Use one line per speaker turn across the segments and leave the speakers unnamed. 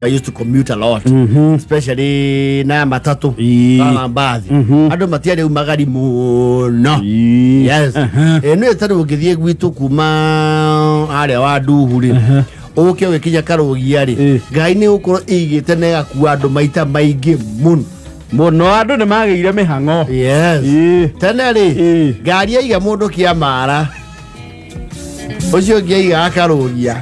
I used to commute a lot, especially na matatu kana mbathi. Andũ matiarĩ umagari mũno. Yes. Nĩ tarĩ ũngĩthiĩ gwitũ kuma harĩa wa nduhu rĩ, ũke ũgĩkinya Karũgia rĩ, ngari nĩ gũkorwo ĩigĩte na ĩgakua andũ maita maingĩ mũno.
Mũno andũ nĩ magĩire mĩhang'o.
Yes. Tene rĩ, ngari yaiga mũndũ kĩamara, ũcio ũngĩ aigaga Karũgia.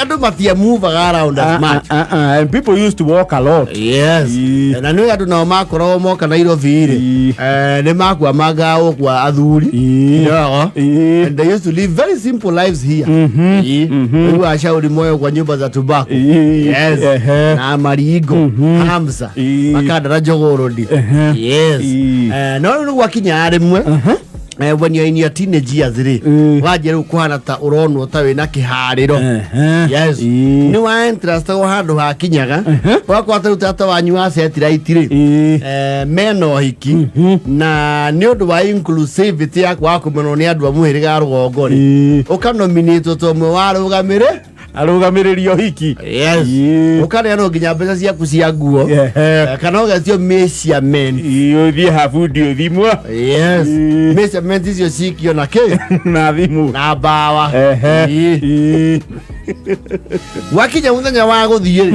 Andũ matiamuvaga around as much.
And people used to walk a lot.
Yes. Na nĩ andũ nao makoragwo moka Nairobi rĩ, nĩ makuamaga kwa athuri. Yeah. And they used to live very simple lives here. Rĩu ashauri moyo kwa nyumba za tobacco. Yes. Na Marigo, Hamza, Makandara Jogorodi. Yes. No rĩu gwakinya rĩmwe, when you're in your teenage years rĩ, wanjia rĩu kũhana ta ũronwo ta wĩna kĩharĩro. Yes. Nĩ wa interest go handũ hakinyaga ũgakora ta rĩu tata wanyu wa satellite rĩ, mena ũhiki, na nĩ ũndũ wa inclusivity ya kwaga kũmenwo nĩ andũ a mũhĩrĩga wa rũgongo rĩ, ũkanominĩtwo ta ũmwe wa arũgamĩrĩ
Arũgamĩrĩri ũhiki.
Yes. Ũkaneanwo nginya mbeca ciaku cia nguo. Kana ũgetio measurement.
Ũthiĩ habundi ũthimwo.
Yes. Measurement icio cikio na kĩ?
Na thimũ.
Na mbawa. Gwakinya mũthenya wa gũthiĩ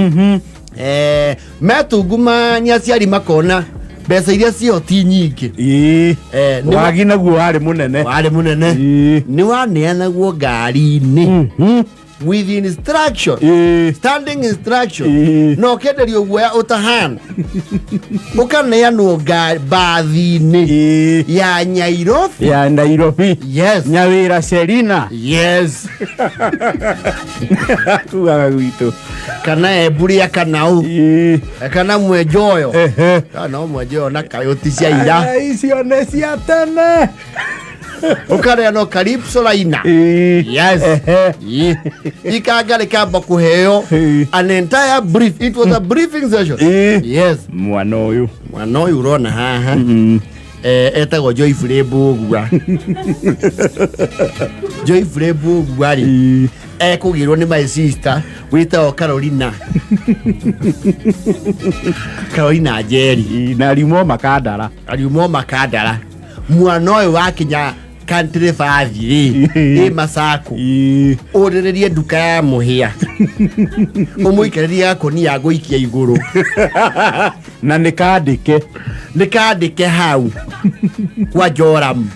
rĩ, metungumania aciari makona mbeca iria ciho ti nyingĩ.
Wagi naguo warĩ mũnene.
Warĩ mũnene. Nĩ waneanagwo ngari-inĩ with instruction, standing instruction, na ũkenderio guoya ũtahana, ũkaneanwo mbathi-inĩ ya Nyairobi.
Ya Nairobi.
Yes.
Nyawĩra Selina.
Yes.
Tugaga gwitũ.
Kana Emburia kana ũ kana Mwenjoyo. Kana Mwenjoyo na kayũti cia ira.
Icio nĩ cia tene.
Ũkaneanwo Calypso Liner. Yes. Ikanga rĩkamba kũheo an entire brief. It was a briefing session. Yes.
Mwana ũyũ.
Mwana ũyũ ũrona haha, etagwo Joyfrey Mbũgua. Joyfrey Mbũgua rĩ, ekũgĩrwo nĩ my sister wĩtagwo Carolina, Carolina Njeri.
Na riumo Makandara.
Ariumo Makandara. Mwana ũyũ wakinya country bathi rĩ, ĩ Masaku, ũrĩrĩrie nduka ya mũhĩa, ũmũikarĩrie gakũnia gũikia igũrũ.
Na nĩ kandĩke.
Nĩ kandĩke hau kwa Joram,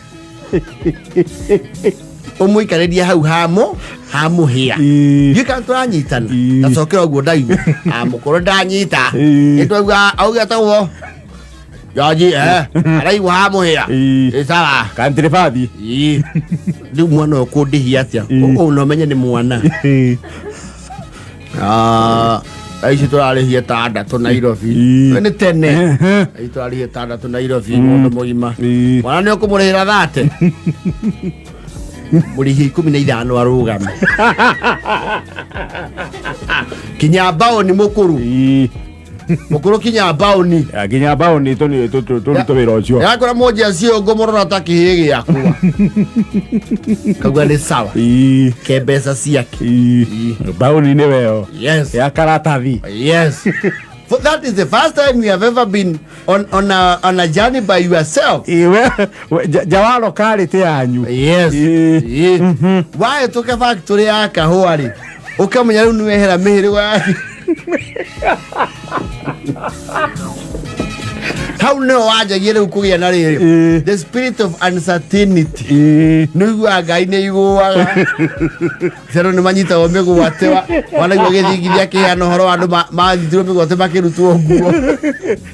ũmũikarĩrie hau hamo ha mũhĩa. Ndiũĩ kana tũranyitana. Gacokera ũguo ndaigua amũkorwo ndanyita. Nĩtwaigua auge etagwo George, araigua ha mũhĩa. Ĩ sawa.
Country bathi.
Ĩ. Rĩu mwana ũyũ kũndĩhia atĩa? Ũũ no menye nĩ mwana. Ah, thaa ici tũrarĩhia 6 Nairobi. Nĩ tene. Thaa ici tũrarĩhia 6 Nairobi mũndũ mũgima. Mwana nĩ ũkũmũrĩhĩra 30. Mũrĩhie 15 arũgame. Kinya mbaũni mũkũrũ. Mũkũrũ kinya mbaũni.
Nginya mbaũni tũrute wĩra ũcio.
Yakora mũnjia cio ngũmũrora ta kĩhĩ gĩakwa. Kauga nĩ sawa. Ke mbeca ciake.
Mbaũni nĩ weo.
Yes.
Ya karatathi.
Yes. For that is the first time you have ever been on a journey by yourself.
Jawaro karĩtĩ yanyu.
Yes. Wahĩtũka factory ya kahũa rĩ, ũkamenya rĩu nĩwehera mĩhĩrĩga yake. Hau nĩho wanjagia rĩu kũgĩa na rĩrĩ, the spirit of uncertainty. Nĩ ũiguaga ngai nĩ igũaga tondũ nĩ manyitagwo mĩgwate, wanaigua gĩthingithia kĩheana ũhoro wa andũ manyitirwo mĩgwate makĩrutwo nguo.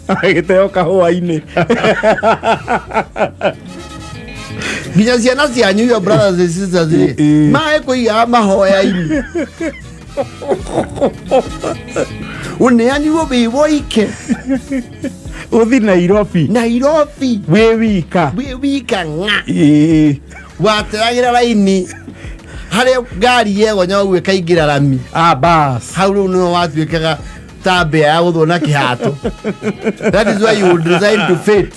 Agĩteo kahũa-inĩ.
Nginya ciana cianyu, your brothers and sisters rĩ, maĩ kũigaga mahoya-inĩ ũneanirwo wĩ woike.
Ũthi Nairobi.
Nairobi.
Wĩ wika.
Wĩ wika ng'a. Wateragĩra raini harĩa ngari yegonya ũguo ĩkaingĩra rami.
Ah, bas.
Hau rĩu nĩho watuĩkaga ta mbĩa ya gũthwo na kĩhato. That is why you would resign to fate.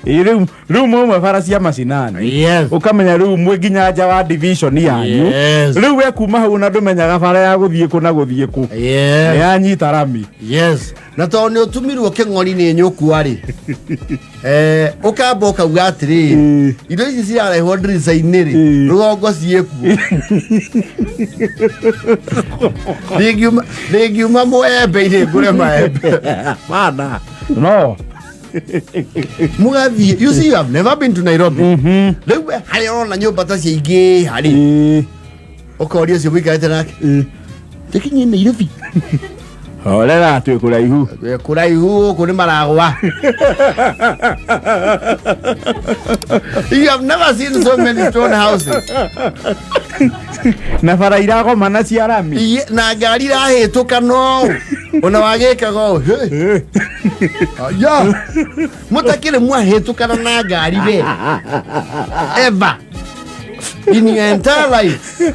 Ĩ, rĩu mwauma bara cia macinani,
Yes.
ũkamenya rĩu mwĩ nginya nja wa division yanyu.
Yes.
Rĩu we kuma hau na ndũmenyaga bara ya gũthiĩ kũ na gũthiĩ kũ.
Yes.
Nĩ yanyita rami.
Yes, na tondũ nĩ ũtumirwo kĩng'ori nĩ nyũkwa rĩ, ũkamba ũkauga atĩrĩrĩ, indo ici cirarehwo ndirica-inĩ rĩ, rũgongo ciĩkuo. Ndingiuma mũembe-inĩ ngũre maembe.
Mana no.
Mũgathiĩ, you see, you have never been to Nairobi. Rĩu we harĩa ũrona nyũmba ta ciaingĩ harĩ, ũkoria ũcio mũikarĩte nake, tũkinye Nairobi?
Horera, twĩ kũraihu.
Twĩ kũraihu, gũkũ nĩ maragwa. You have never seen so many stone houses.
Na bara iragomana cia rami.
Na ngari irahĩtũka, no ona wagĩkaga ũũ, "Hey, aya mũtakĩrĩ mwahĩtũkana na ngari we ever in your entire life."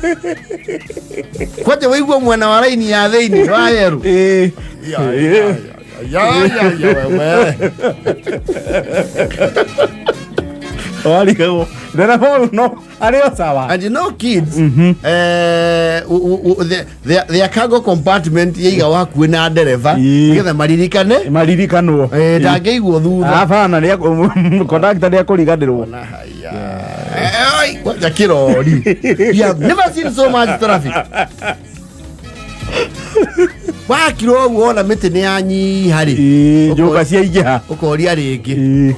Kwanja wĩigua mwena wa raini ya thĩinĩ wa yerũ. Ya, ya, ya, ya, ya, wewe.
Warigagwo ndereba ũyũ no arĩ o sawa.
And you know kids, their cargo compartment yaiga hakuhĩ na ndereba, nĩgetha maririkane.
Maririkanwo.
Ndangĩiguo thutha.
Abana, kondakta nĩ akũriganĩrwo.
Na haya. Oi, kwanja kĩrori, you have never seen so much traffic. Wakira ũguo wona mĩtĩ nĩ yanyiha rĩ,
Nyũmba ciaingĩha.
Ũkoria rĩngĩ,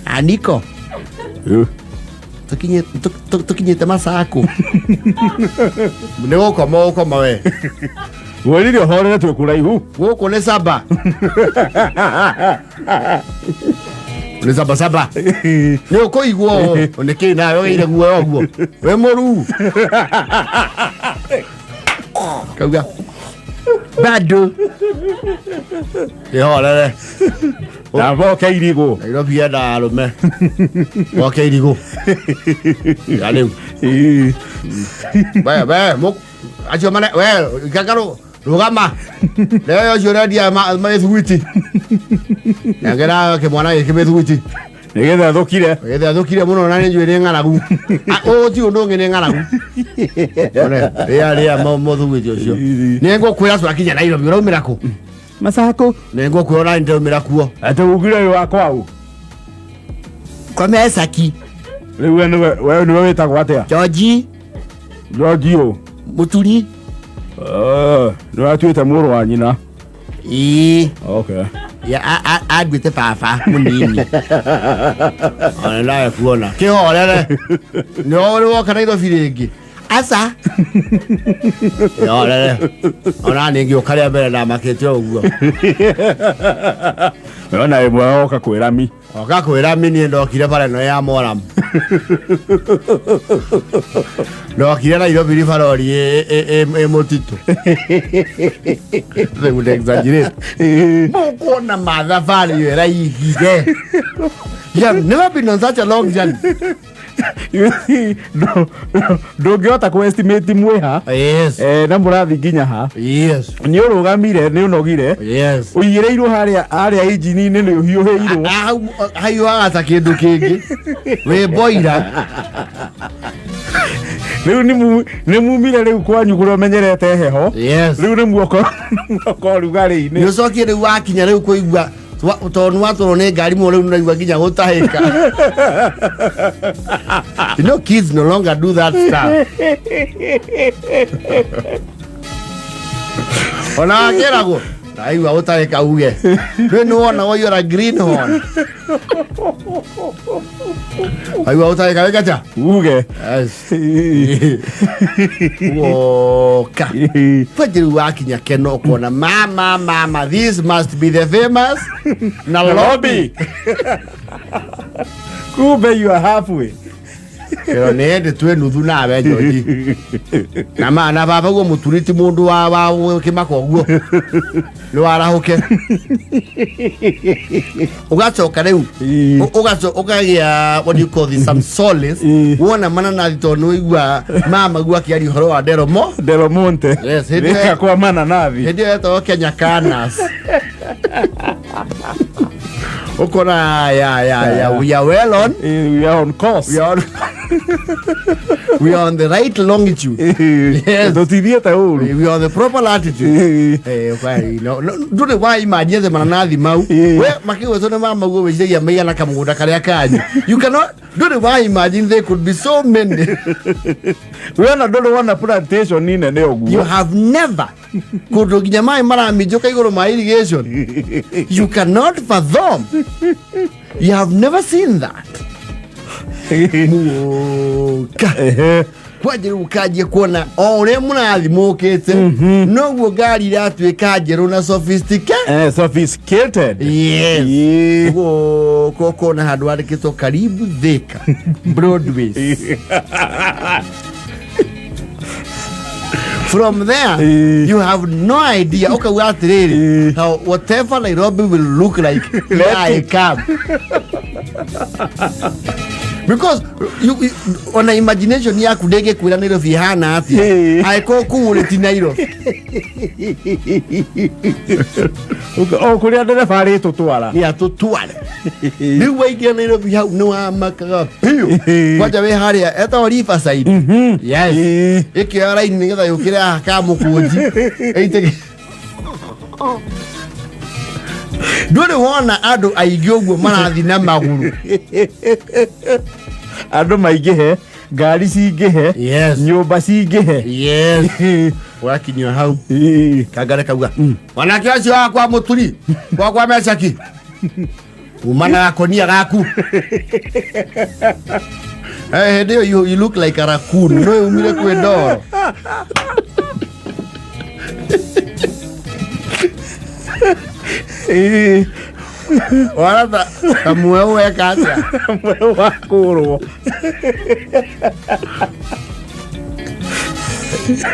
aniko tũkinyĩte Masaku nĩ gũkoma ũkoma we.
Wĩrire ũhorere, twĩ kũraihu.
Gũkũ nĩ saba, nĩ saba saba, nĩ ũkũigwo ũũ nĩ kĩ nawe wĩire guoya ũguo wĩ mũruu kauga bado ĩhorere.
Na boke irigũ.
Nairobi yendaga arũme boke irigũ ya rĩu. We acio mane we ikanga rũgama rĩo ũcio ũrendia mĩthuguiti, nengera kĩmwana gĩkĩ mĩthuguiti.
Nĩgetha thũkire.
Getha thũkire mũno na nĩ njũĩ nĩ ng'aragu. Ũũ ti ũndũ ũngĩ, nĩ ng'aragu. One, rĩa rĩa mũthuguiti ũcio. Nĩ ngũkwĩra twakinya Nairobi ũraumĩra kũ?
Masaku.
Nĩ ngũkwĩra ona nĩ kuo.
Atĩ ugire wĩ wa kwau?
Kwa Mesaki.
Rĩu we nĩwe wĩtagwo atĩa?
George.
George ũ?
Mũturi.
Nĩ watuĩte mũrũ wa nyina.
Ĩĩ.
Okay.
Ya anduĩte baba mũnini ona nawe kuona kĩhorere nĩ ũrĩ woka Nairobi rĩngĩ, aca kĩhorere ona nĩ ngĩũka rĩa mbere ndamakĩte ũguo.
Ona ĩmwe woka kwĩra mi.
Oka kwĩra mi, niĩ ndokire bara ĩno ya Moram, ndokire Nairobi ribarori ĩ mũtitũ. They would exaggerate. Mũkuona mathabarĩ ĩyo ĩraigire. You have never been on such a long journey.
Ndũngĩhota kũ estimate mwĩha.
Yes.
Na mũrathi nginya ha?
Yes.
Nĩ ũrũgamire, nĩ ũnogire.
Yes.
Ũigĩrĩirwo harĩa injini-inĩ, nĩ ũhiũhĩirwo.
Hau haiyũaga ta kĩndũ kĩngĩ wĩ boira.
Rĩu nĩ mumire rĩu kwanyu kũrĩa ũmenyerete heho.
Yes.
Rĩu nĩ muoko ũrugarĩ-inĩ.
Nĩ ũcokie rĩu wakinya rĩu kũigua tondũ nĩ watwarwo nĩ ngari mũno, rĩu nĩũraigua nginya gũtahĩka. You know kids no longer do that stuff. Ona wakĩragwo ndaigua gũtahĩka uge rĩu nĩ wona waiyũra green horn, waigua gũtahĩka wĩkata.
Uge.
Yes. Woka kwenje rĩu wakinya keno ũkona, mama mama, this must be the famous Nairobi.
Nairobi. Kumbe you are halfway.
Ĩyo nĩ hĩndĩ twĩ nuthu nawe Njoji na ma na baba guo mũturi ti mũndũ wa kĩmaka ũguo nĩ warahũke ũgacoka rĩu ũkagĩa, what do you call this, some solace wona mananathi tondũ nĩ ũigua mama guo akĩaria ũhoro wa Deromo.
Del Monte.
Yes, hĩndĩ
Rĩka kwa mananathi.
Hĩndĩ ĩyo yetagwo Kenya Canas. Ũkona ya we are well on.
We are on course.
We are on the right longitude. Yes.
Tũtithiĩte ũru.
We are on the proper latitude. Eh, no, no, ndũrĩ wa imagine the mananathi mau. We makĩgwetwo nĩ mamaguo wĩciragia maigana kamũgũnda karĩa kanyu. You cannot, ndũrĩ wa imagine there could be so many.
We ona ndũrĩ wona plantation nene
You
ũguo.
have never kũndũ nginya maĩ maraminjũka igũrũ ma irrigation. You cannot fathom. You have never seen that. Mũka. Kwanja rĩu ũkanjia kuona o ũrĩa mũrathi mũkĩte noguo ngari iratuĩka njerũ na sophisticated.
Sophisticated.
Yes.
Ĩĩ.
Gũkũ ũkona handũ handĩkĩtwo karibu Thika Broadways. From there, you have no idea. Ũkauga atĩrĩrĩ, how whatever Nairobi will look like, here I come. Because you, ona imagination yaku ndĩngĩkwĩra Nairobi ĩhana atĩa. Angĩkorwo kũu ũrĩ ti Nairobi.
O kũrĩa ndereba arĩtũtwara.
Nĩ atũtware. Rĩu waingĩra Nairobi hau nĩ wamakaga biũ. Kwanja wĩ harĩa etagwo Riverside. Yes. Ĩkĩoya raini nĩgetha yũkĩre haha Kamũkũnji. Ĩitĩke. Ndũrĩ wona andũ aingĩ ũguo marathiĩ na magũrũ.
Andũ maingĩhe, ngari cingĩhe,
Yes.
nyũmba cingĩhe.
Yes. Wakinyio hau. Kangare kauga. Mwanake ũcio wakwa mũturi gwakwa mecaki. Uma na gakonia gaku. Hey, hĩndĩ ĩyo you look like a raccoon. No umire kwĩ ndoro. Wara ta mweũ weka atĩa?
Mweũ wa kũrwo.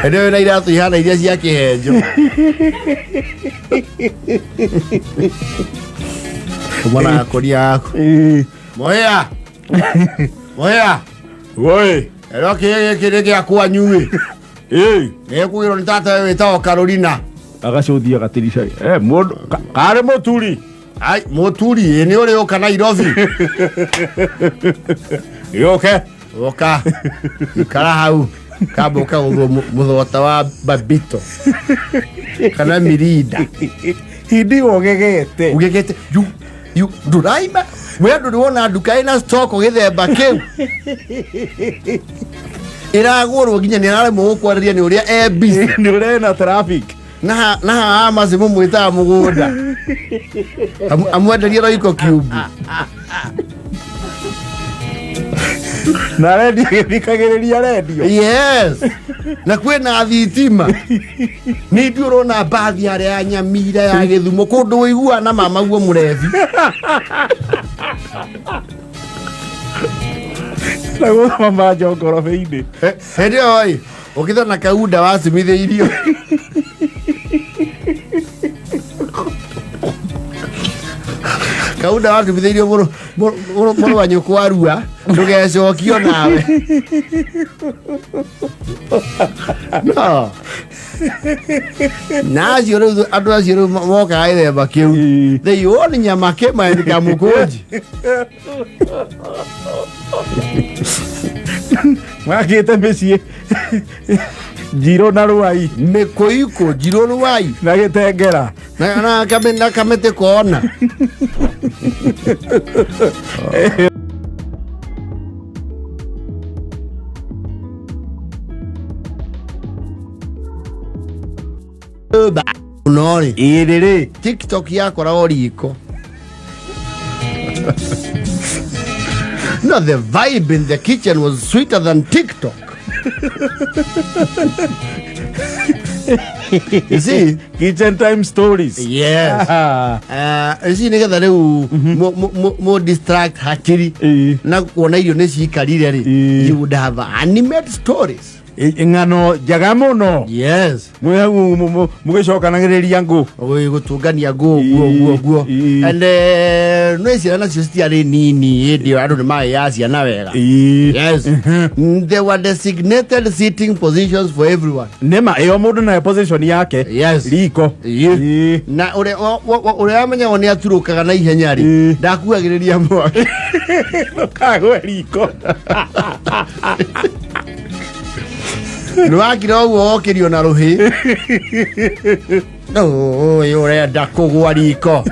Hĩndĩ ĩyo wĩna iratũ ihana iria cia kĩhenjo. Uma na gakonia gaku. Mũhĩa. Mũhĩa.
Woi.
Ero kĩĩ gĩkĩ nĩ gĩa kwanyu ĩ. Nĩkugĩrwo nĩ tata wĩtagwo Carolina.
Agacũthia gatirica. Mũndũ karĩ mũturi.
Ai, mũturi ĩ nĩ ũrĩ ũka Nairobi.
Yũke.
Ũka. Ikara hau. Kamba ũkagũthwo mũthota wa Babito. Kana Mirinda.
Hindi ũgegete.
Ugegete you ndũraima we ndũrĩ wona nduka ĩna stock gĩthemba kĩu. Ĩragũrwo nginya nĩ araremwo gũkwarĩria nĩ ũrĩa e busy.
Nĩ ũrena traffic.
Na haha maci mũmwĩtaga mũgũnda. Amwenderie Royco Cube.
Na redio gĩthikagĩrĩria redio.
Yes. Na kwĩna thitima. Nĩ ithuĩ ũrona mbathi harĩa ya Nyamira ya Gĩthumo kũndũ ũiguaga na mamaguo mũrebi.
Na gũthoma njongorobe-inĩ.
Hĩndĩ ĩyo ĩ ũkĩtha na kaunda wacumithĩirio. Kaunda wacumithĩirio mũrũ wa nyũkwa arua ndũgecokio nawe. No. Na acio rĩu andũ acio rĩu mokaga gĩthemba kĩu. They own nyama kĩma and kamũkũnji.
Makĩte mĩciĩ njirũ na rwai.
Mĩkũikũ njirũ rwai.
Na gĩtengera.
Na kamĩtĩ kona. Mũno rĩ.
Ĩrĩ rĩ.
TikTok yakoragwo riko. No, the vibe in the kitchen was sweeter than TikTok. You see?
Kitchen time stories.
Yes. You see, nĩgetha rĩu mũ distract hakiri na kuona irio nĩ cikarire rĩ, you would have animate stories.
Ng'ano njega mũno.
Yes.
Mwĩ hau mũgĩcokanagĩrĩria ngũ.
Gũtũngania nguo nguo nguo nguo. And no ciana nacio citiarĩ nini hĩndĩ ĩyo, andũ nĩ marĩ ciana wega. Yes. There were designated sitting positions for everyone.
Nĩma ĩyo, mũndũ nayo position yake.
Yes.
Riko.
Na ũrĩa ũrĩa wamenyagwo nĩ aturũkaga na ihenya rĩ, ndakuagĩrĩria mwaki.
Ndũkagwe riko.
Nĩ wakira ũguo wokĩrio na rũhĩ. Ũyũ ũrenda kũgwa riko.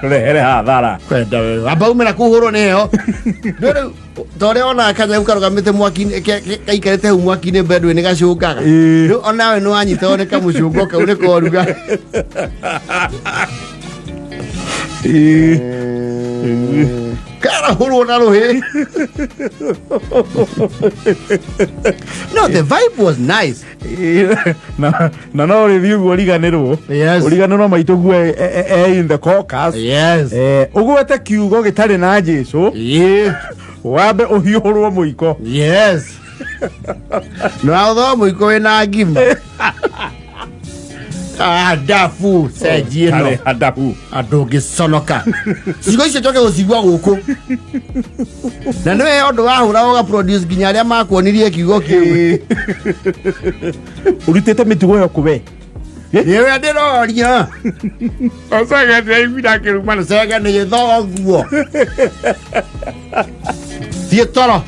Rehere hathara.
Kwenda wewe amba umĩra kũhũrwo nĩ heho. Nĩ rĩu ta ũrĩa wonaga kanyau karũgamĩte mwaki-inĩ, kaikarĩte hau mwaki-inĩ mbere nĩ gacũngaga. Rĩu onawe nĩ wanyitagwo nĩ kamũcũngo kau nĩ koruga. Karahũrwo na rũhĩ. No, the vibe was nice.
Na no rĩthiĩ ũguo ũriganĩrwo. Ũriganĩrwo maitũ guo e in the caucus. Ũgwete kiugo gĩtarĩ na Jesu, wambe ũhiũhũrwo mũiko.
Yes, na ũthoma mũiko wĩna ngima. Ah, ndabu cenji ĩno.
Harĩ hadabu.
Andũ ngĩconoka ciugo icio njoke gũcigua gũkũ, na nĩwe ũndũ wahũra ũga produce nginya arĩa makuonirie kiugo kĩu.
Ũrutĩte mĩtugo ĩyo kũwe?
Nĩwe ndĩroria. Ocege ndĩraiguire akĩruma na cege nĩ gĩthoguo. Thiĩ toro.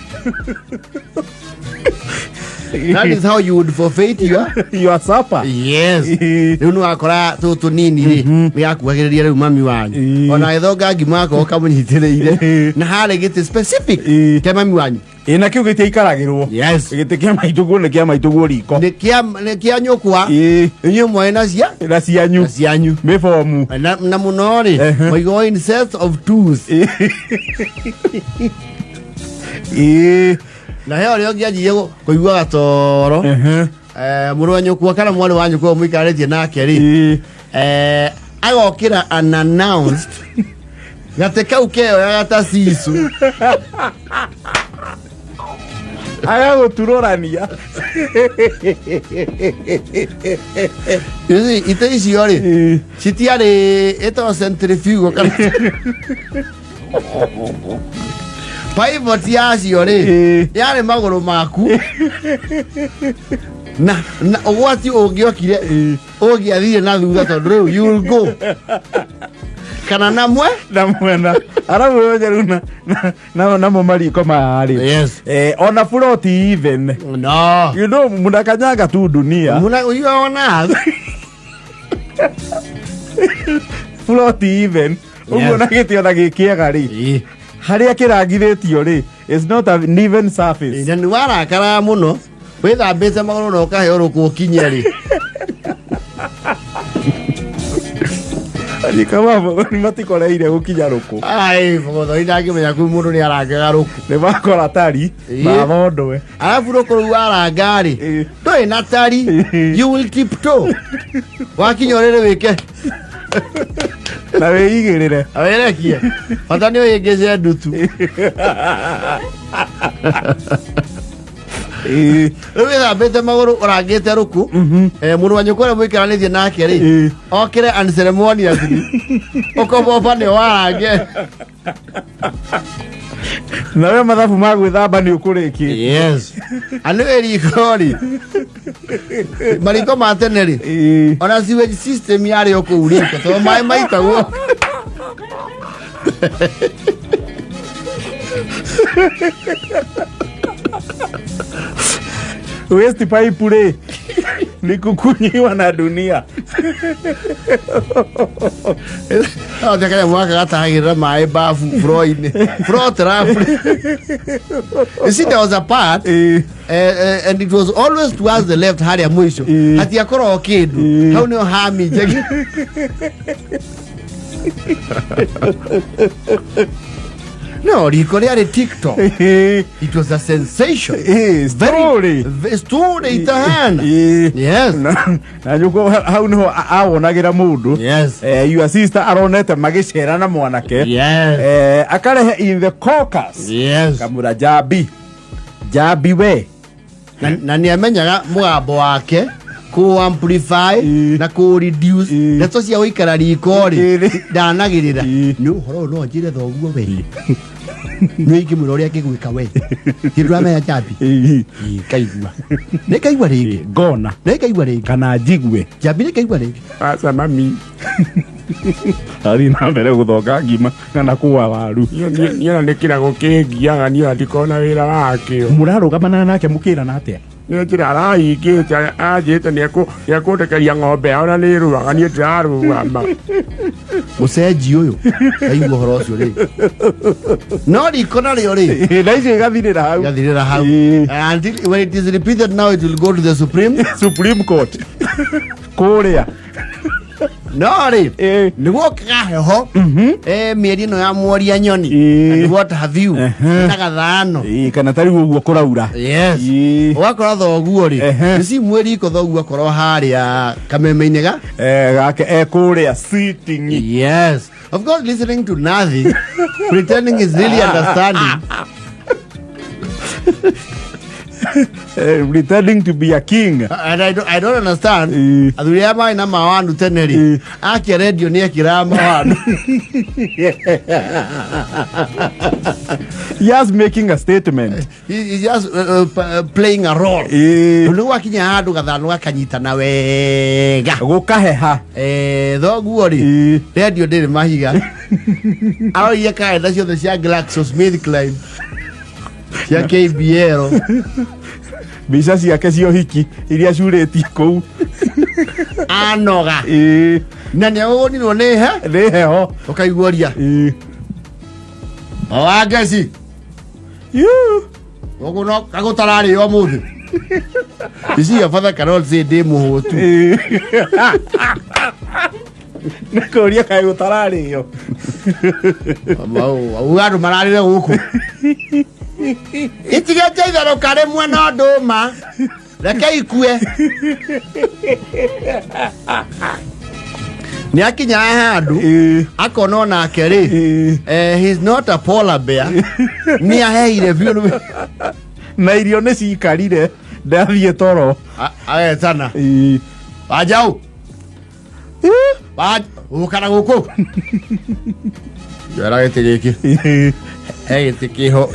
That is how you would forfeit your
your supper.
Yes. Rĩu nĩ wakora tũtũ nini rĩ, nĩ gakuhagĩrĩria rĩu mami wanyu. Ona gĩthonga ngima akorwo kamũnyitĩrĩire. Na harĩ gĩtĩ specific kĩa mami wanyu.
Ĩ, na kĩu gĩtiaikaragĩrwo.
Yes.
Gĩtĩ kĩa maitũguo nĩ kĩa maitũguo riko.
Nĩ kĩa nyũkwa. Inyuĩ mwarĩ na cia
na cianyu.
Na cianyu.
Mĩbomu.
Na mũno rĩ, moigo in sets of twos. Na he ũrĩa ũngĩanjirie kũigua gatoro. Mũrũ wa nyũkwa kana mwarĩ wa nyũkwa mũikarĩtie nake rĩ, agokĩra unannounced, gatĩ kau keyoyaga ta cicu.
Agagũturũrania.
You see, itĩ icio rĩ, citiarĩ ĩtagwo centrifugal kana pivot yacio rĩ, yarĩ magũrũ maku, na ũgwati ũngĩokire ũngĩathire na thutha, tondũ rĩu you will go kana na mwe
na mwena arabu rĩu namo mariko maya rĩ, ona buroti even,
no
you know, mnakanyanga tu dunia.
Muna you are on earth.
Plot even ũguo, na gĩtĩ ona gĩ kĩega rĩ, harĩa kĩrangithĩtio rĩ is not an even surface.
Na nĩ warakaraga mũno wĩthambĩte magũrũ na ũkaheo rũkũ ũkinye rĩ.
Kama bũrũri matikoreire gũkinya rũkũ.
Ai, bũthori ndangĩmenya kuu mũndũ nĩ arangaga rũkũ.
Nĩ makora tari. Mathondwe.
Arabu rũkũ rũu waranga rĩ, ndũrĩ na tari, you will tiptoe wakinya ũrĩrĩ wĩke
na wĩigĩrĩre.
Wĩrekie, bata nĩ ũhĩngĩce ndutu. Rĩu wĩthambĩte magũrũ ũrangĩte rũkũ, mũrũ wa nyũkwa ũrĩa mũikaranĩtie nake rĩ, okĩre unceremoniously ũkoboba nĩ warange.
Nawe mathabu ma gwĩthamba nĩ ũkũrĩkĩtie.
Yes, anĩ riko rĩ, mariko ma tene rĩ, ona sewage system yarĩ o kũu riko tondũ maĩ maitagwo.
Waste pipe rĩ ni kukunyiwa na dunia.
Othe kanyamũ gaka gatahagĩrĩra maĩ bafu floor-inĩ, floor trap. You see, there was a part, and it was always towards the left harĩa mũico, hatiakorwo kĩndũ. Hau nĩho haminjagia. No riko rĩarĩ TikTok. It was a sensation.
Story.
Story itahana. Yes.
Na nyũkwa hau nĩho awonagĩra mũndũ. Your sister aronete magĩcera na mwanake. Akarehe in the caucus. Kamura jambi jambi we.
Na nĩ amenyaga mũgambo wake kũ amplify na kũ reduce. Ndeto cia gũikara riko rĩ, ndanagĩrĩra. Nĩ ũhoro ũyũ no njĩre thoguo we nĩ ingĩmwĩra ũrĩa angĩgwĩka we kĩndũ njambi. Ĩ, kaigua nĩ kaigua rĩngĩ.
Ngona.
Nĩ kaigua rĩngĩ.
Kana njigue.
Njambi nĩ kaigua rĩngĩ.
Aca mami. Athiĩ na mbere gũthonga ngima kana kũa waru.
Niĩ ona nĩ kĩrago kĩngiaga, niĩ ona ndikona wĩra wakĩo.
Mũrarũgamana nake mũkĩrana atĩa?
Nĩ njĩra arahingĩte, anjĩte nĩ ekũndekeria ng'ombe yao na nĩ ĩrũaga, niĩ ndĩrarũgama.
Mũcenji ũyũ kaigua ũhoro ũcio rĩ, no riko narĩo rĩ.
Na icio igathirĩra hau.
Igathirĩra hau. Until when it is repeated, now it will go to the supreme
Supreme Court kũrĩa.
No rĩ, nĩguo kaheho, mĩeri ĩno ya mworia nyoni and what have you na gathano.
Ĩ, kana tarĩu ũguo kũraura.
Yes. Ũgakora thoguo rĩ, nĩ mwĩ riko, thoguo akorwo harĩa kameme-inĩ ga
Eh, gake ekũrĩa sitting.
Yes, of course, listening to nothing, pretending is really understanding.
Pretending to be a king.
And I don't understand athuri aya marĩ na mawanu tene rĩ, akia redio nĩ ekĩraga mawanu.
Just making a statement.
He's just playing a role. Nĩ gwakinya handũ gathano gakanyitana wega.
Gũkaheha.
Thoguo rĩ, redio ndĩrĩ mahiga, aroire karenda ciothe cia GlaxoSmithKline, cia KBL.
Mbica ciake cia ũhiki iria curĩtie kũu.
Anoga. Na nĩ agũgũnirwo nĩ he
nĩ heho.
Ũkaiguaria o wangeci gũkũ no kagũtararĩo ũmũthĩ. You see, your father cannot say ndĩ mũhũtu.
Nĩ kũria kaĩ gũtararĩo.
Auga andũ mararĩre gũkũ itigĩte itherũka rĩmwe no ndũma reke ikue. Nĩ akinyaga handũ akona onake rĩ, he's not a polar bear, nĩ aheire biũ.
Na irio nĩ cikarire ndathiĩ toro.
Agetana wanjau ũkana gũkũ njoera gĩtĩ gĩkĩ, he gĩtĩ kĩho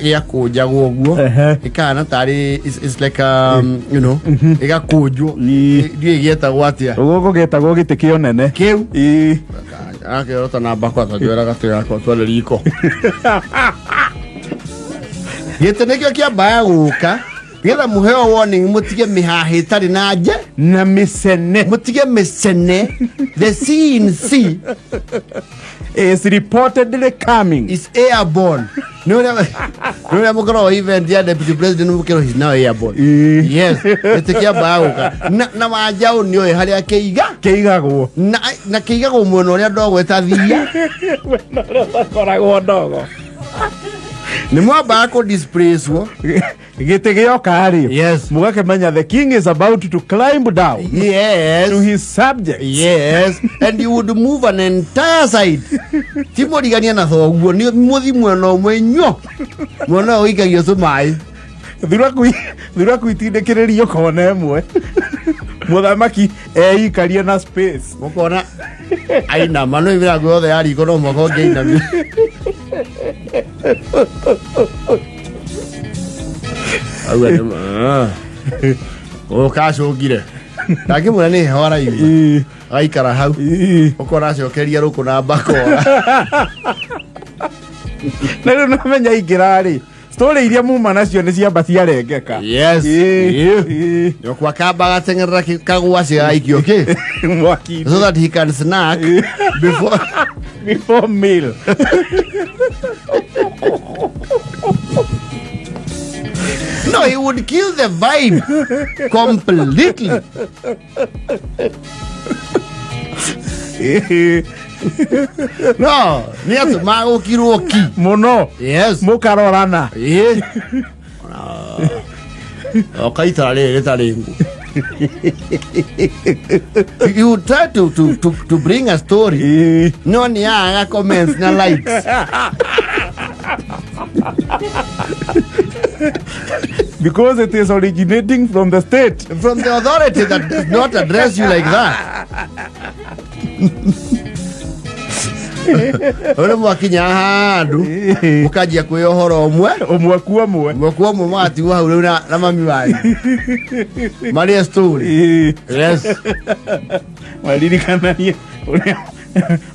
gĩa kũnjagwo ũguo, gĩkahana tarĩ it's like gĩgakũnjwo, ndiũĩ gĩetagwo atĩa.
Gũkũ gĩtagwo gĩtĩ kĩonene.
Kĩu akĩorota na mbakwa tanjoera gatĩ gakwa tware riko. Gĩtĩ nĩkĩo kĩambaga gũka nĩgetha mũheo warning, mũtige mĩhaha ĩtarĩ na nje
na mĩcene.
Mũtige mĩcene. The CNC
is reportedly coming.
Is airborne. Nĩ ũrĩa mũkoragwo event ya deputy president, mũkĩrwo he's now airborne. Yes, gĩtĩ kĩambaga gũka na wanjaũ nĩ oĩ harĩa kĩiga
kĩigagwo.
Na kĩigagwo mwena ũrĩa ndogo ĩtathia.
Mwena ũrĩa ũtakoragwo ndogo.
Nĩ mwambaga kũ displace
Gĩtĩ gĩoka rĩ, mũgakĩmenya the king is about to climb down to his subjects.
Yes, and you would move an entire side, ti mũrigania na thoguo, nĩ mũthi mwena ũmwe nyo mwena ũyũ ũikagio tũmaĩ.
Thuraku itindĩkĩrĩrio kona ĩmwe, mũthamaki eikarie na space.
Mũkona ainama no mĩrango yothe ya riko no mwaka ũngĩinamia. Auga nĩ ũkacũngire ndangĩmwĩra nĩ heho araigua, agaikara hau ũkona acokeria rũkũ na mbakora.
Na rĩu namenya ingĩra rĩ, story iria muma nacio nĩ ciamba ciarengeka.
Nyokwa kamba agateng'erera kagwaci gagaikio kĩ
mwaki
so that he can snack before
before meal.
No, he would kill the vibe completely. No nĩ atũmaga gũkirwo ki
mũno. Mũkarorana.
Okaitara rĩrĩ rĩtarĩ ngu. You try to bring a story, no nĩ yaga comments na likes.
Because it is originating from the state.
From the authority that does not address you like that. Rĩu mwakinya handũ mũkanjia kwĩ ũhoro ũmwe.
Ũmwe kwa ũmwe.
Ũmwe kwa ũmwe, mũgatigwo hau rĩu na mami wanyu marĩe story. Yes.
Maririkananie ũrĩa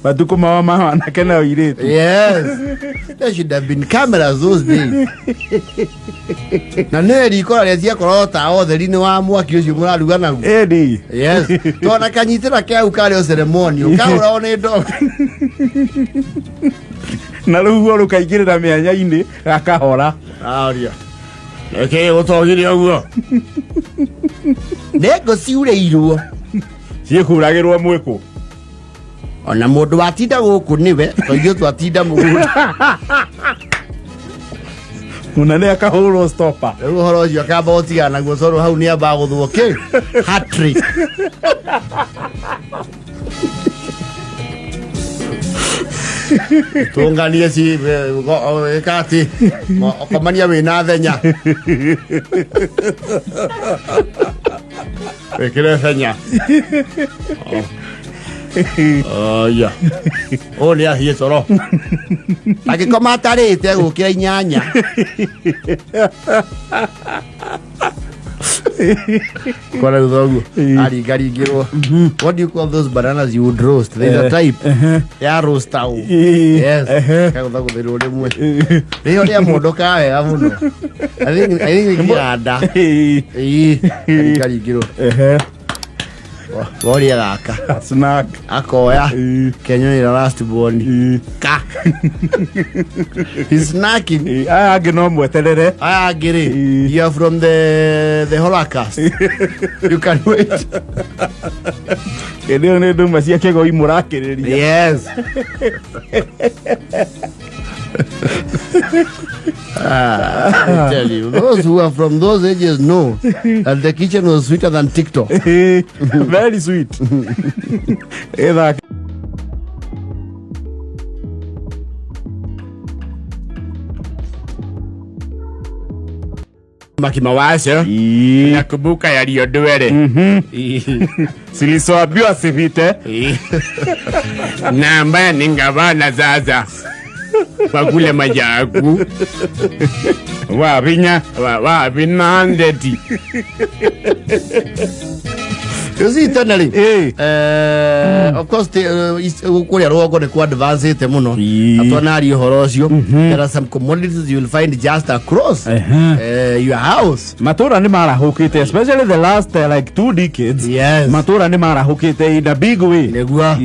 matukũ mao ma wanake na ũirĩtu.
Yes, there should have been cameras those days. Na nĩ riko rĩrĩa ciakorwo ta ũtheri-inĩ wa mwaki ũcio mũraruga naguo.
Ĩni.
Yes, tona kanyitĩra kĩau karĩ o ceremonial kahũragwo nĩ ndogo.
Na rũhuho rũkaingĩrĩra mĩanya-inĩ gakahora.
Aria nĩkĩ gũtogire ũguo nĩ ngũ ciurĩirwo.
Ciĩhuragĩrwo mwĩkũ.
Ona mũndũ watinda gũkũ nĩwe to ithuĩ twatinda mũgũnda.
Mũnene akahũrwo stopa.
Rĩu ũhoro ũcio akamba gũtigana naguo tondũ hau nĩ amba gũthwo kĩ hat-trick. Tũnganie ci ĩka atĩ komania wĩna thenya wĩkĩre thenya. Aya ũyũ nĩ athiĩ toro angĩkoma atarĩte gũkĩra 8. Kora thoguo aringaringĩrwo. What do you call those bananas you would roast? There's a type ya roast au. Yes, kagũthagũthĩrwo rĩmwe rĩo rĩa mondoka wega mũno. I think nĩ kĩganda. Ĩĩ, karingaringĩrwo woria gaka.
Snack.
Akoya kenyonera last born ka. He's snacking.
Aya angĩ no mweterere.
Aya angĩ rĩ, you are from the Holocaust, you can wait.
Hĩndĩ ĩyo nĩ ndũma cia kĩgoi mũrakĩrĩria.
Yes. Ah, I tell you, those who are from those ages know that the kitchen was sweeter than TikTok.
Very sweet. Ĩthake.
Makimawazo. Nakumbuka yaliyodwele.
Silisoambiwa sivite.
Na ambaye ni ngavana sasa kwa kule majaku wavinya wavinandeti.
You see, eternally. Of course, kũrĩa rũgongo nĩ ku advance mũno. Atwanaria ũhoro ũcio. There are some commodities you will find just across your house.
Matũra nĩ marahũkĩte, especially the last like 2 decades. Matũra nĩ marahũkĩte in a big way.
Nĩguo.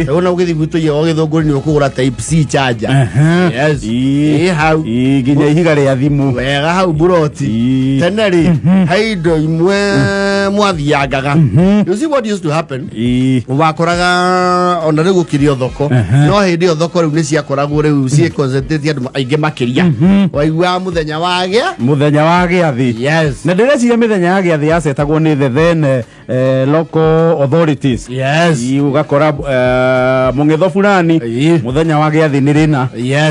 Rĩu na ũgĩthiĩ gwitũ iyo gĩthũngũri nĩ ũkũgũra type C charger. Yes. Ĩ hau.
Nginya ihiga rĩa thimũ.
Wega hau buroti. Tene rĩ, he indo imwe mwathiangaga. You see what used to happen? Wakoraga ona rĩu gũkĩrĩ o thoko, no hĩndĩ ĩyo thoko rĩu nĩ ciakoragwo rĩu ciĩ concentrate andũ aingĩ makĩria. Waiguaga mũthenya wagĩa
Mũthenya wa gĩathĩ.
Yes.
Na ndĩreciria mĩthenya ya gĩathĩ yacetagwo nĩ the then local authorities. Ũgakora mũng'etho fulani mũthenya wa gĩathĩ nĩ rĩna.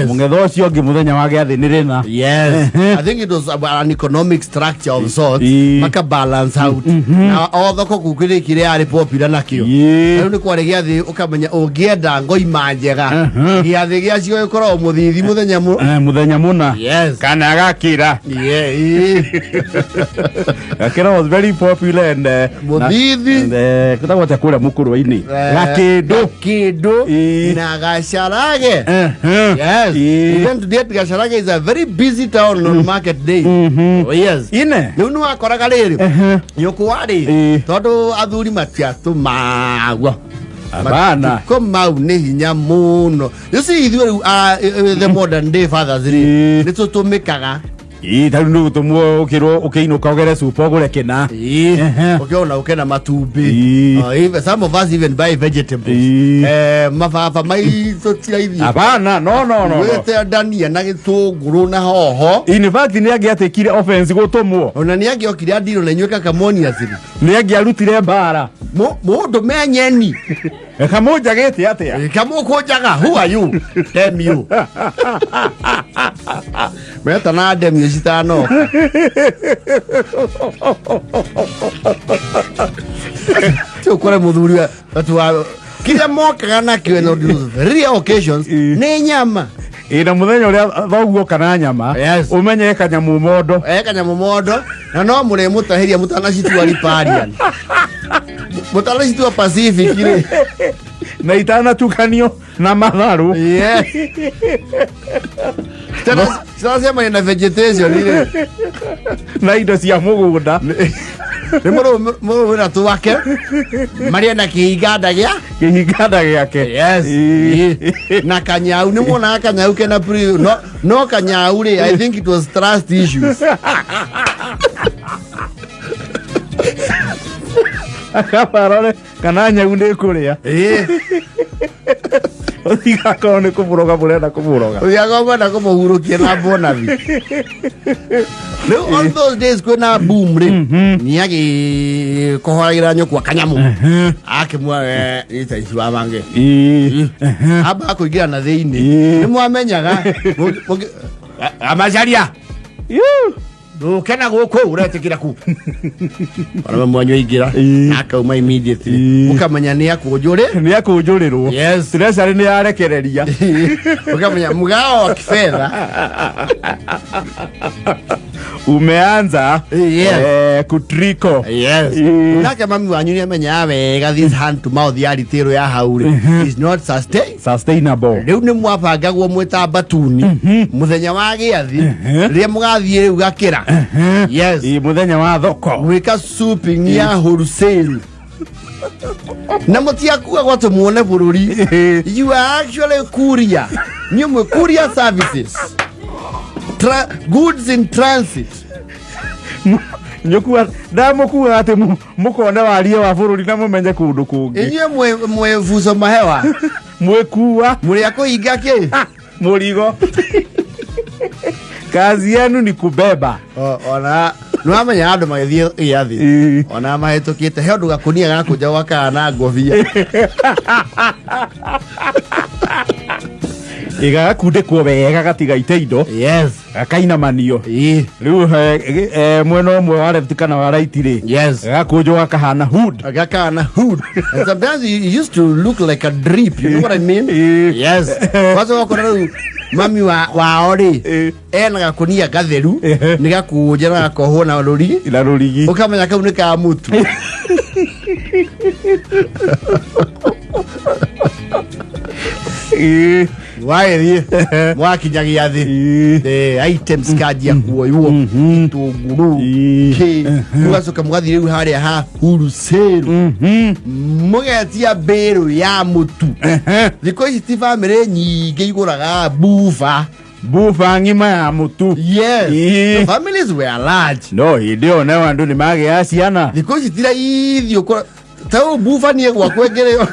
Mũng'etho ũcio ũngĩ mũthenya wa gĩathĩ nĩ rĩna.
Yes. I think it was about an economic structure of sorts. Maka balance out. Na o thoko kũkĩrĩ kĩrĩa yarĩ popular nakĩo. Rĩu nĩ kwarĩ gĩathĩ ũkamenya ũngĩenda ngoima njega. Gĩathĩ gĩacio gĩkoragwo mũthithi mũthenya mũ.
Mũthenya mũna.
Yes.
Kana gakira.
Yeah.
Gakĩra was very popular and
Mũthithi.
And, kwĩtagwo atĩa kũrĩa mũkũrwe-inĩ? Gakĩndũ.
Gakĩndũ na Gacharage. Yes. Even today Gacharage is a very busy town on market day. Oh, yes.
Ine.
Rĩu nĩ wakoraga rĩrĩ nyũkwa rĩ, tondũ athuri matiatũmagwo.
Abana.
Matukũ mau nĩ hinya mũno. You see, ithuĩ rĩu the modern day fathers rĩ, nĩ tũtũmĩkaga.
Ĩ, tarĩu nĩ gũtũmwo ũkĩrwo ũkĩinũka ũgere cuba ũgũre kĩna.
Ũkĩona ũke na matumbĩ. Oh, even, some of us even buy vegetables. Mababa maitũ tiraithio.
Abana, no.
Wĩte ndania na gĩtũngũrũ na hoho.
In fact nĩ angĩatĩkire offense gũtũmwo.
Ona nĩ angĩokire andirwo na inyuĩ kakamoni aciri.
Nĩ angĩarutire mbara.
Mũndũ menyeni.
Kamũnjagĩte atĩa?
Kamũkũnjaga, who are you? Damn you. Metana damn you citanoka. Ti ũkore mũthuri atu wa kĩrĩa mokaga nakĩo in those rare occasions nĩ nyama.
Ĩ na mũthenya ũrĩa thoguo kana nyama
Yes.
ũmenye kanyamũ mondo.
Eh, kanyamũ mondo na no mũrĩmũtahĩria mũtanacitua riparian, mũtanacitua Pacific rĩ.
Na itanatukanio na matharũ.
Yes. Citanacemania na vegetation rĩ.
Na indo cia mũgũnda.
Nĩ mũrũmĩra twake marĩa na kĩhinganda gĩa
kĩhinganda gĩake.
Yes.
Ĩ.
Na kanyau nĩ muonaga kanyau kena no kanyau rĩ, I think it was trust issues.
Akabarore kana nyau nĩ kũrĩa. Ũtigakorwo nĩ kũmũroga mũrenda kũmũroga.
Ũtigakorwo kũmũhurũkia na bonavi. Rĩu on those days kwĩna boom rĩ, nĩ agĩkohoragĩra nyũkwa kanyamũ akĩmwa ita ici wa mangĩ amba kũingĩra na thĩinĩ. Nĩ mwamenyaga amacaria ndũke na gũkũ ũretĩkĩra ku ona mwanyu aingĩra na akauma immediately. Mũkamenya nĩ akũnjũrĩ.
Nĩ akũnjũrĩrwo.
Yes.
Treasury nĩ yarekereria.
Ũkamenya mgao wa kifedha
umeanza
Yes.
Kutriko.
Yes. Nake mami wanyu nĩ amenyaga wega this hand to mouth ya retail ya hau rĩ is not sustain
sustainable.
Rĩu nĩ mwabangagwo mwĩ ta batuni mũthenya wa gĩathi rĩrĩa mũgathiĩ rĩu gakĩra, yes.
Ĩ, mũthenya wa thoko.
Gwĩka shopping ya wholesale na mũtiakuagwo atĩ muone bũrũri. You are actually courier, nĩ ũmwe courier services. Goods in transit.
Nyũkua ndamũkuaga atĩ mũkone warie wa bũrũri na mũmenye kũndũ kũngĩ.
Inyuĩ mwĩ buco mahewa.
Mwĩkua.
Mũrĩ a kũhinga kĩ
mũrigo. Kazi yenu ni kubeba.
Ona nĩwamenya andũ magĩthiĩ gĩathĩ ona mahĩtũkĩte he ũndũ gakũnia gakũnja gwakaga na ngobia.
Ĩgagakundĩkwo wega gatigaite indo. Gakainamanio. Rĩu mwena ũmwe wa left kana wa right rĩ, gagakũnjwo gakahana hood.
Gakana hood, and sometimes it used to look like a drip, you know what I mean? Yes. Kwanza wakora rĩu mami wa wao rĩ ena gakunia gatheru nĩ gakũnje na gakohwo na rũrigi.
Na rũrigi.
Ũkamenya kau nĩ ka mũtu. Wagĩthiĩ mwakinya gĩathĩ, the items kanjia kuoywo, itũngũrũ kĩ, mũgacoka mũgathiĩ rĩu harĩa ha wholesale mũgetia mbĩrũ ya mũtu. Thikũ ici ti bamĩrĩ nyingĩ igũraga buba.
Buba ng'ima ya mũtu.
Yes. The families were large.
No hĩndĩ ĩyo nayo andũ nĩ magĩaga ciana.
Thikũ ici ti raithi ũkora ta rĩu buba niĩ gwakwa ĩngĩrĩo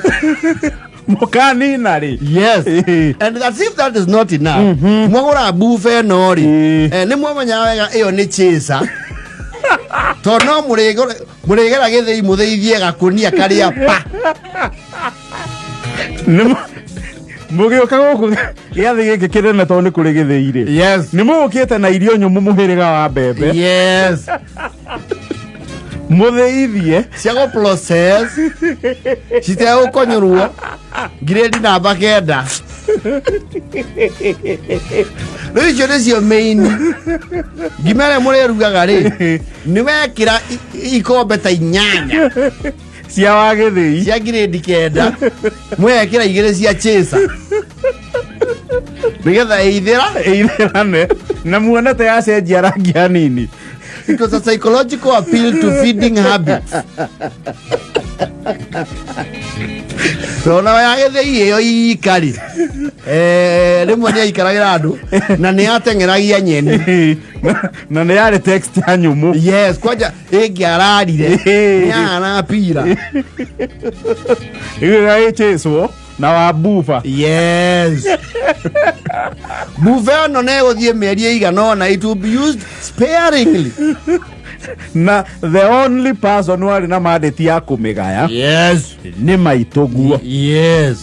Mũkanina rĩ.
Yes. And as if that is not enough, mwagũra buba ĩno rĩ, nĩ mwamenyaga wega ĩyo nĩ chaser tondũ no mũrĩgera gĩthĩi mũthĩithie gakũnia karĩa pa.
Mũgĩũka gũkũ gĩathĩ gĩkĩ kĩnene tondũ nĩ kũrĩ gĩthĩi rĩ, nĩ mũgũkĩte na irio nyũmũ mũhĩrĩga wa mbembe. Mũthĩithie.
Cia gũ process citegũkonyũrwo ngirĩndi namba 9. Rĩu icio nĩcio main ngima ĩrĩa mũrĩrugaga rĩ, nĩ wekĩra ikombe ta 8
cia wa gĩthĩi
cia ngirĩndi 9, mwekĩra 2 cia chaser nĩgetha ĩithĩra.
Ĩithĩrane na muone ta yacenjia rangi hanini.
It was a psychological appeal to feeding habits. Tona ya gĩthĩi ĩyo ikari rĩmwe nĩ aikaragĩra andũ na nĩ ateng'eragia nyeni.
Na nĩ yarĩ text ya nyũmũ.
Yes, kwanja ĩngĩararire nĩ yahana pira.
Ĩgĩchĩcwo na wa buba.
Yes, buba ĩno nĩ ĩgũthiĩ mĩeri ĩigana ũna. It will be used sparingly.
Na the only person warĩ na mandate ya kũmĩgaya nĩ maitũguo.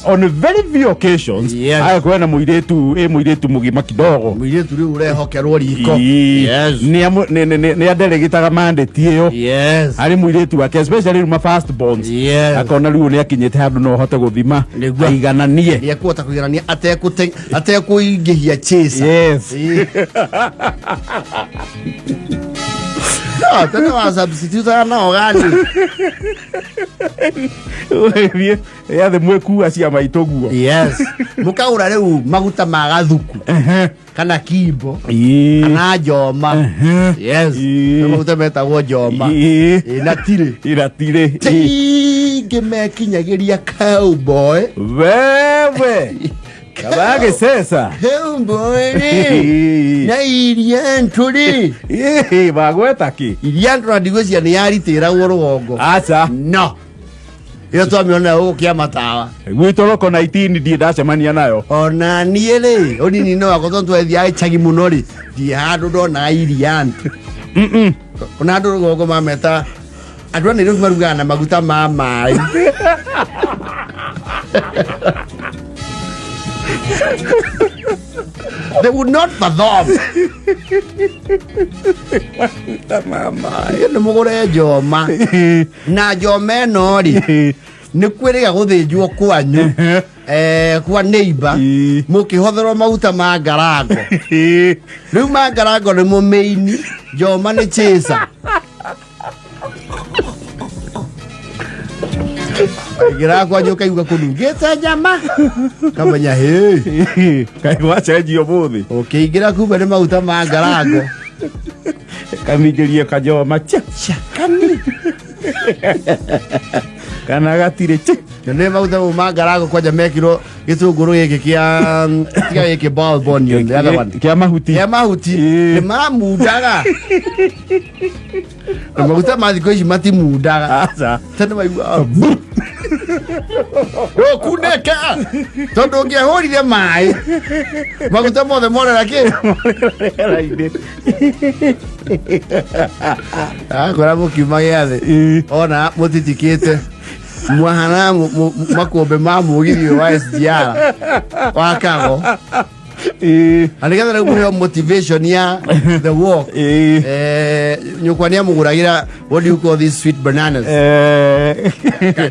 On very few occasions, agakorwo na mũirĩtu, ĩ mũirĩtu mũgima kidogo.
Mũirĩtu rĩu ũrehokerwo riko.
Nĩ anderegĩtaga mandate ĩyo harĩ mũirĩtu wake, especially rĩu ma first borns. Akona rĩu nĩ akinyĩte handũ no ahote gũthima aigananie.
Nĩ ekũhota kũiganania atekũingĩhia chaser. No, tene wa substitute nao gani?
Ũgĩthiĩ yathĩ mwĩkua cia maitũ guo.
Yes, mũkagũra rĩu maguta ma gathuku kana kimbo kana njoma. Yes. Nĩ maguta metagwo njoma. Ĩĩ, na tirĩ
Iratirĩ
tingĩ mekinyagĩria cowboy.
Wewe kabagĩceca.
Cowboy rĩ na iria ntũrĩ.
Bagweta kĩ?
Iria ntũra ndigwĩciria nĩ yaritĩragwo rũgongo.
Aca.
No ĩyo twamĩona gũkũ kĩa matawa.
Gwitũ roko na itini ndiĩ ndacemania nayo.
Ona niĩ rĩ, ũnini-inĩ wakwa, tondũ twathiaga icagi mũno rĩ, ndirĩ handũ ndonaga iria ntũ. Ona andũ rũgongo mameta andũ a Nairobi marugaga na maguta ma maĩ. They would not fathom. Nĩ mũgũre njoma, na njoma ĩno rĩ, nĩ kwĩrĩga gũthĩnjwo kwanyu, kwa neighbor, mũkĩhotherwo maguta ma ngarango. Rĩu ma ngarango nĩ mũmĩini, njoma nĩ chaser. Waingĩra kwanyu ũkaigua kũnungĩte nyama, kamenya hĩ.
Kaĩ gwacenjio mũthĩ?
Ũkĩingĩra kumbe nĩ maguta ma ngarango.
Kamingĩrie kajoma cha.
Cakani.
Kana gatirĩ chi.
Na nĩ maguta mau ma ngarango kwanja mekirwo gĩtũngũrũ gĩkĩ kĩa tiga gĩkĩ bulb onion, the other one.
Kĩa mahuti.
Kĩa mahuti. Nĩ mamundaga, na maguta ma thikũ ici matimundaga.
Aca.
Tene maigua ndũkunĩka, tondũ ũngĩahũrire maĩ maguta mothe morera kĩ.
Rĩera-inĩ.
Akora mũkiuma gĩathĩ ona mũtitikĩte mwahana makũmbĩ ma mũgithi ũyũ wa SGR wa Kago. Na nĩgetha rĩu mũheo motivation ya the walk. Nyũkwa nĩ amũgũragĩra, what do you call these sweet bananas?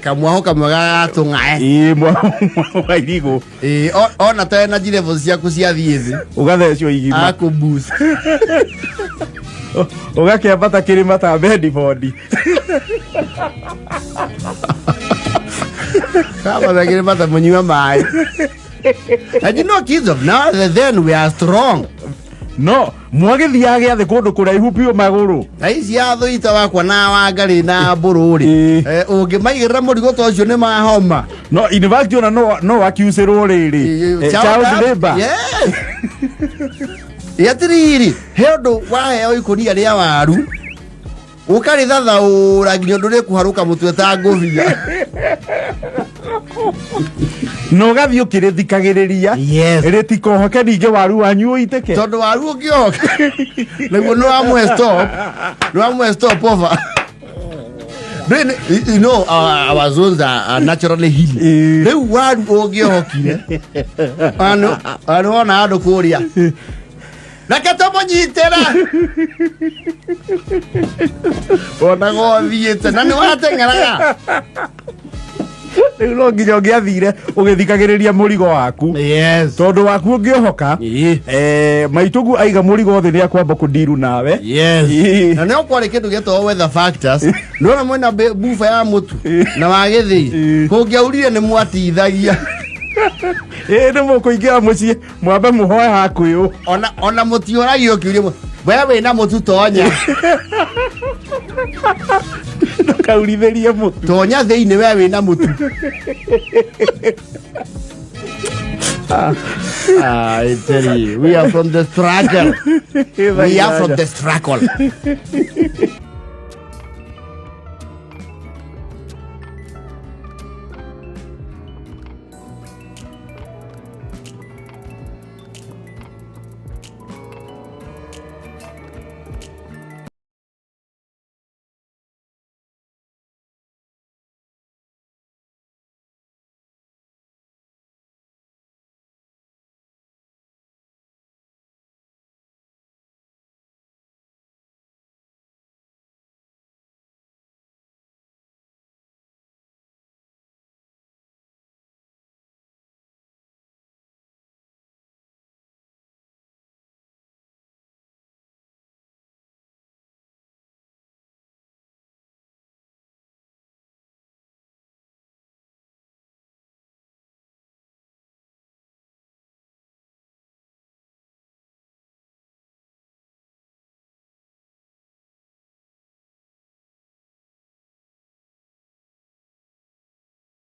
Kamwaho kamwe ga gatũng'ae.
Mwa irigũ.
Ona ta energy levels ciaku ciathiĩ thĩ,
ũgathecwo igima.
Akũboost.
Ũgakĩambata kĩrĩma ta Bedford.
Kamathagĩrĩ mata mũnyua maĩ. And you know, kids of now, then we are strong.
No mwagĩthiaga gĩathĩ kũndũ kũraihu biũ magũrũ.
Na ici athũita wakwa na wangarĩ na mbũrũ rĩ, ũngĩmaigĩrĩra mũrigo ta ũcio nĩ mahoma.
No in fact ona no wakiucĩrwo rĩrĩ, child labor.
Yes. Atĩrĩrĩ, he ũndũ waheo ikũnia rĩa waru ũkarĩthathaũra nginya ũndũ rĩkũharũka mũtwe ta ngũbia.
Na ũgathiĩ ũkĩrĩthikagĩrĩria rĩtikohoke ningĩ waru wanyu ũitĩke.
Tondũ waru ũngĩohoka naguo nĩ wamwe stop, nĩ wamwe stop over. You know, our zones are naturally hilly. Rĩu waru ũngĩohokire anũ wona andũ kũrĩa reke tũmũnyitĩre onaga ũthiĩte na nĩ wateng'eraga.
Rĩu no nginya ũngĩathire ũgĩthikagĩrĩria mũrigo waku, tondũ waku ũngĩohoka, maitũguo aiga mũrigo thĩ nĩ akwamba kũndiru nawe.
Na nĩo kwarĩ kĩndũ gĩetagwo weather factors. Nĩwona mwena buba ya mũtu na wa gĩthĩi, kũngĩaurire nĩ mwatithagia.
Ĩ nĩ mũkũingĩra mũciĩ mwambe mũhoe hakwĩũ.
Ona mũtiũragio kĩũria we wĩna mũtu, tonya.
Ndũkaurithĩrie mũtu.
Tonya thĩinĩ, we wĩna mũtu. Ah, I tell you, we are from the struggle. We are from the struggle.